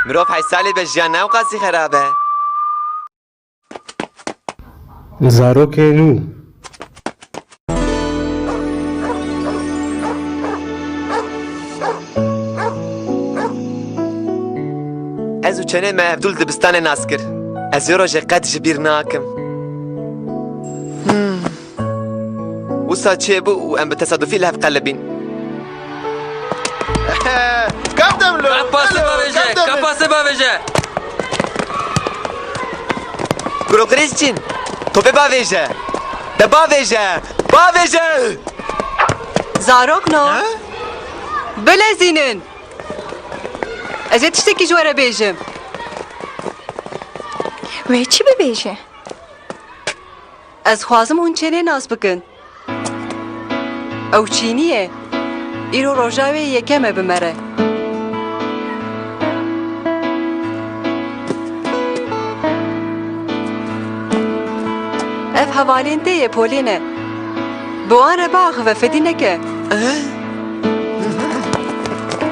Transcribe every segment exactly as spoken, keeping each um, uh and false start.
Mirov heysalê be, jiyan ne ewqasî xerab e. Zarokê nû. Ez û çenê me hevdû li dibistanê nas kir. Ez wê rojê qet ji bîr nakim. Hmm. Wisa çêbû û em bi tesadufî li hev qelibîn. Kaptem lo! Kapasê bavêje, kapasê bavêje! Kuro Krîsçîn, topê bavêje! De bavêje! Bavêje! Zarokno! Ha? Bilezînin! Ez ê tiştekî ji we re bêjim. Wê çi bibêje? Ez xwazim hûn çênê nas bikin. Ew çînî ye. Îro roja wê yekem e bi me re. Ev hevalên te ye, Polîne. Bi wan re biaxive, fedî neke.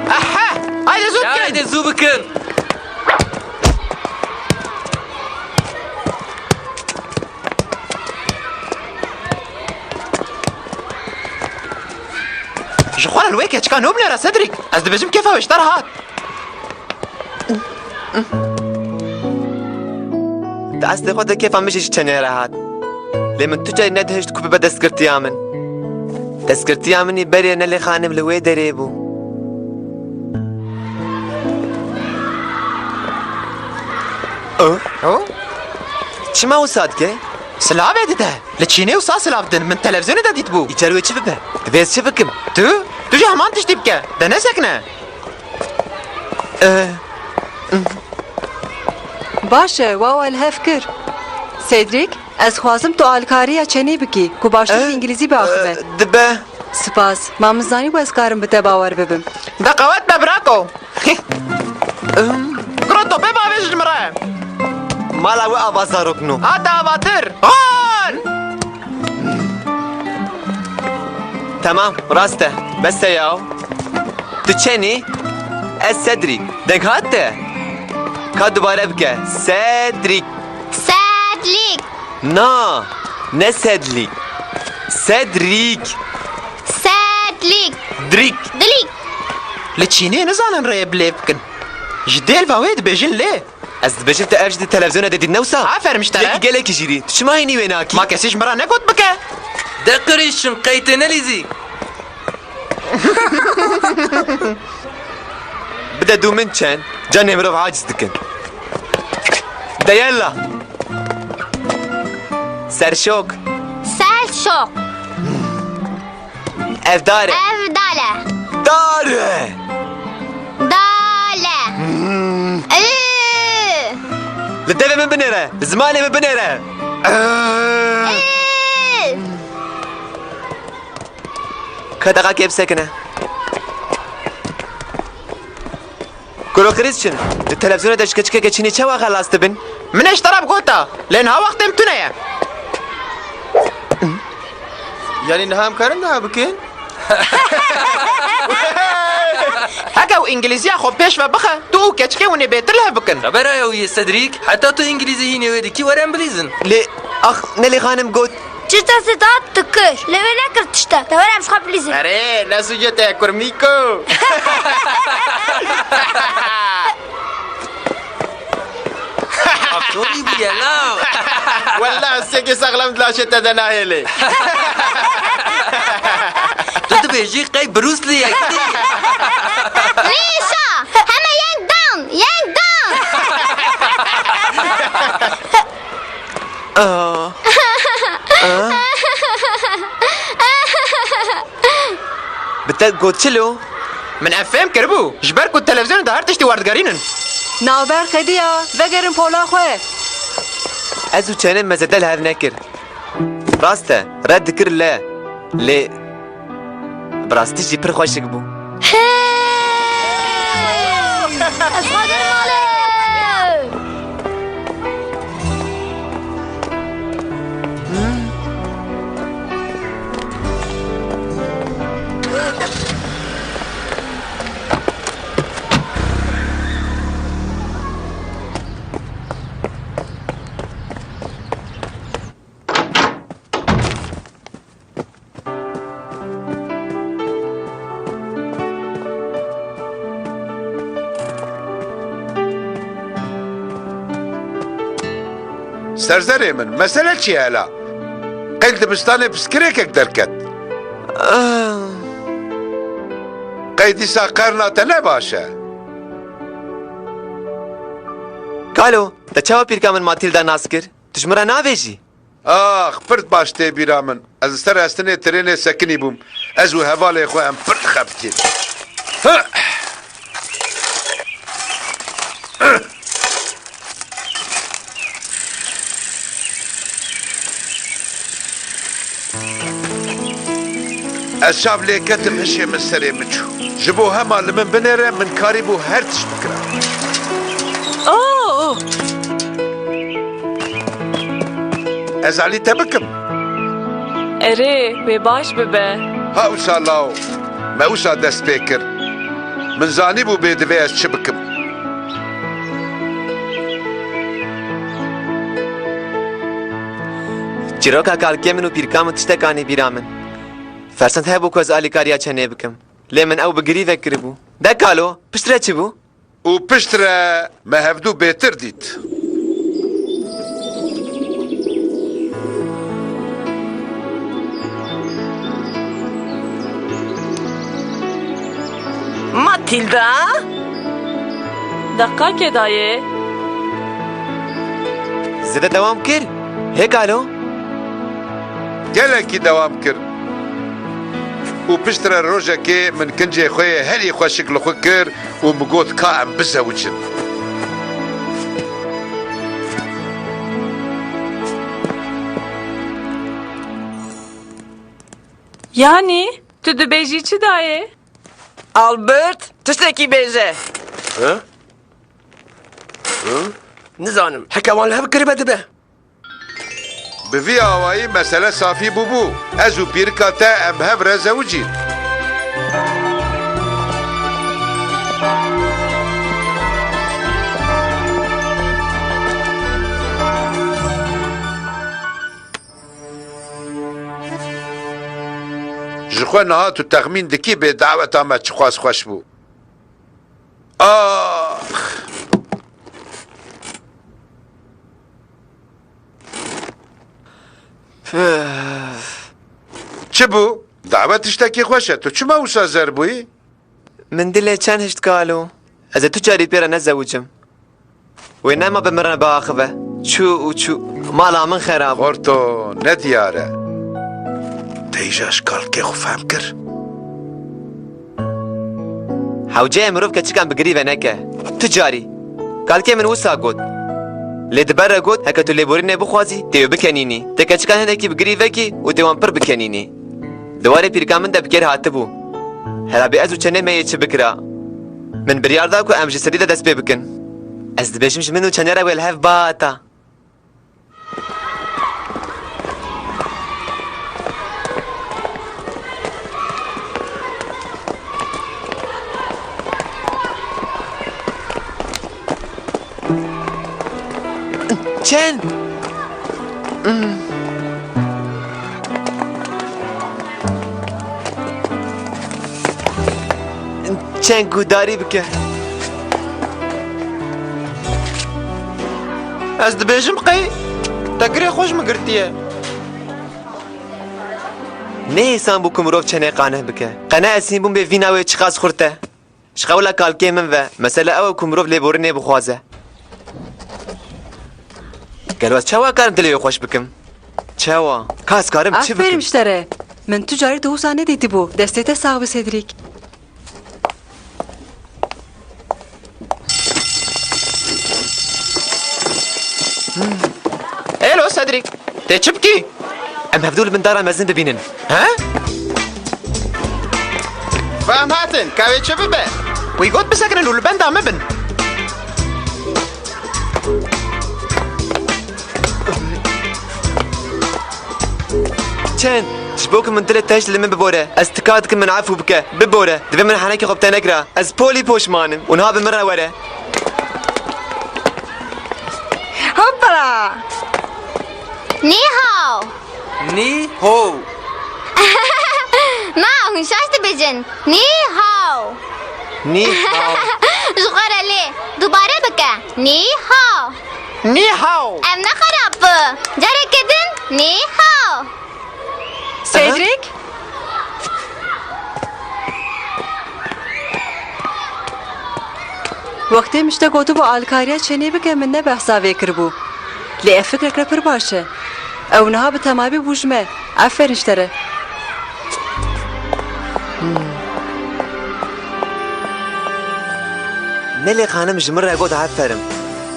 Aha! Haydi zû bikin! Haydi zû bikin! Ji xwe re li wê keçika nû binêre, Cedric. Ez dibêjim kêfa wê ji te re hat. Di eslê xwe de kêfa min jî ji çenê re hat. Lê min tu carî nedihişt ku bibe destgirtiya min. Destgirtiya min î berê Nelê Xanim li wê derê bû. Oh. Oh? Çima wisa dike? Silavê dide. Li çînê wisa silav din. Min televîzyonê de dîtibû. Îcar wê çi bibe? Divê ez çi bikim? Tu? Tu jî heman tiştî bike. De nesekine. Eh. Baş e, wa we li hev kir. Cedric, ez xwazim tu alkariya çenê bikî, ku baştir Eh, îngilîzî biaxive. Eh, dibe. Spas. Ma min zanî ku ez karim bi te bawer bibim. De qewet be, birako. Kuro, topê bavêje ji min re. Mala we ava zarok nû. Hate avatir. Hon! Temam, rast e. Bes e ya. Tu çenî? Ez Cedric. Deng hat te? Ka dubare bike. Cedric. Sedlîk. Na, ne Sedlîk. Cedric. Sedlîk. Drik. Dilîk. Li çînê nizanin rêyê bilêv bikin. Ji dêlva wê dibêjin lê. Ez dibêjim te ev jî di televîzyonê de dît ne wisa? Aferin ji te re. Yekî gelekî jîrî. Tu çima hînî wê nakî? Ma kesî ji min re negot bike. De qirîşin qey tê nelîzî. Bide dû min çend. Canê mirov aciz dikin. De yella. Serşok. Serşok. Ev dar e. Ev dal e. Dar e. Dal e. Hmm. Ü. Li devê min binêre. Li zimanê min binêre. Ü. Ü. Ka deqakê bisekine. Kuro Krîsçin, di televîzyonê de ji keçikeke çînî çawa xelas dibin? Min ê ji te re bigota, lê niha wextê min tune ye. Yanî niha em karin niha bikin? Heke ew îngilîziya xwe pêş ve bixe, tu û keçikê hûn ê bêtir li hev bikin. Rebera ew yê Cedric, heta tu îngilîzî hînê wê dikî, were em bilîzin. Lê, ax, Nelî xanim got, Çi destê te hat, tu kir. Lê wê nekir tiştek. Te were em ji xwe bilîzin. Erê, ne sûcê te ye, kurmîko. Aktorî bûye, law. Welle, hestiyekê sexlem di laşê te de nahêlê. Tu dibêjî qey Bruce Lee ye, gidî. Lîşa, heme yeng dan, yeng dan. Aa. Aa. Bi te got çilo? Min ev fêm kiribû. Ji ber ku televîzyonê de her tiştî werdigerînin. Navber qediya, vegerin pola xwe. Ez û çenê me zêde li hev nekir. Rast e, red dikir le. Lê bi rastî jî pir xweşik bû. Hey! Ez xwe gerim malê! Serzerê min, mesele çi ye hela? Qey li dibistanê piskirêkek derket? Ah. Qey dîsa qerna te ne baş e? Kalo, te çawa pîrka min Matilda nas kir? Tu ji min re nabêjî? Ax, pir baş tê bîra min. Ez li ser hestinê trênê sekinî bûm. Ez û hevalê xwe em pir dixebitîn. Ez çav lê ketim, hişê min serê min çû. Ji bo hema li min binêre, min karîbû her tişt bikira. Oh! Ez alî te bikim. Erê, wê baş bibe. Ha wisa law, me wisa dest pê kir. Min zanîbû bê divê ez çi bikim. Çîroka kalkê min û pîrka min tiştek anî bîra min. Fersend hebû ku ez alîkariya çenê bikim. Lê min ew bi girî vekiribû. De kalo, piştre çi bû? Û piştre me hevdû bêtir dît. Matilda? Deqakê dayê. Zêde dewam kir? Hê kalo? Gelekî dewam kir. Û piştre rojekê min kincê xwe yê herî xweşik li xwe kir û min got ka em bizewicin. Yanî, tu dibêjî çi dayê? Albert, tiştekî bêje. Hı? Hı? Nizanim, heke wan li hev kiribe dibe. Bi vî awayî mesele safî bûbû. Ez û pîrika te em hev re zewicîn. Ji xwe niha tu texmîn dikî bê daweta me çiqas xweş bû. Ax! Çi bû? Dawet tiştekî xweş e. Tu çima wisa zer bûyî? Min dilê çend hişt kalo. Ez ê tu carî pê re nezewicim. Wê nema bi min re biaxive. Çû û çû. Mala min xerab. Xorto, ne diyar e. Te îja ji kalkê xwe fehm kir? Hewceyê mirov keçikan bi girî veneke. Tu carî. Kalkê min wisa got. Lê di ber re got, heke tu lêborînê bixwazî, tê wê bikenînî. Tê keçikan hinekî bi girî vekî û tê wan pir bikenînî. Di warê pîrika min de bi kêr hatibû. Hela bê ez û çenê me yê çi bikira. Min biryar da ku em ji serî de dest pê bikin. Ez dibêjim ji min û çenê re wê li hev bata. Çend? Çend guhdarî bike. Ez dibêjim qey te girê xwe ji min girtiye. Ne hêsan bû ku mirov çenê qaneh bike. Qe ne ez hîn bûm bê vîna wê çiqas xurt e. Ji qewla kalkê min ve, mesele ew e ku mirov lêborînê bixwaze. Gelo ez çawa karim dilê wê xweş bikim? Çawa? Ka ez karim çi bikim? Aferin ji te re. Min tu carî di wisa nedîtibû. Destê te sax be Cedric. Hello Cedric. Tê çi bikî? Em hevdû li bin dara mezin bibînin. He? Va em hatin, ka wê çi bibe? Wî got bisekinin û li benda min bin. Çend? Ji bo ku min dilê te hişt li min bibore. Ez tika dikim min efû bike. Bibore. Divê min henekê xwe bi te nekira. Ez polî poşman im û niha bi min re were. Hopala! Nî hao! Nî ho! Na, hûn şaş dibêjin. Nî hao! Nî hao! Ji xwe re lê dubare bike. Nî hao! Ni hao. Ev ne xerab bû. Careke din, ni hao. Cedric? Wextê min ji te gotibû alîkariya çênê bike, min ne behsa vê kiribû. Lê ev fikreke pir baş e. Ew niha bi temamî bû ji me. Aferin ji te re. Nelê xanim ji min re got aferin.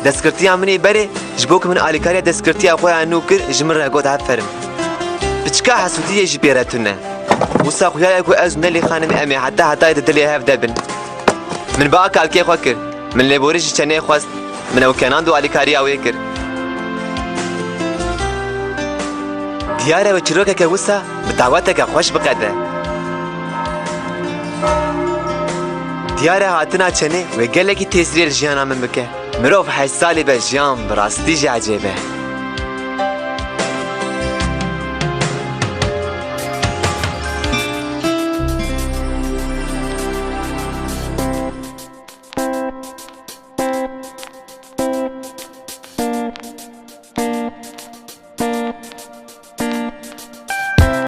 Destgirtiya min ê berê, ji bo ku min alîkariya destgirtiya xwe ya nû kir, ji min re got aferin. Piçka hesûdiyê jî pê re tune. Wisa xuya ye ku ez û Nelê xanim em ê heta hetayê di dilê hev de bin. Min bea kalkê xwe kir. Min lêborî ji çênê xwest. Min ew kenand û alîkariya wê kir. Diyar e wê çîrokeke wisa bi daweteke xweş biqede. Diyar e hatina çênê wê gelekî tesîrê li jiyana min bike. Mirov heşt salî be jiyan bi rastî jî ecêb e.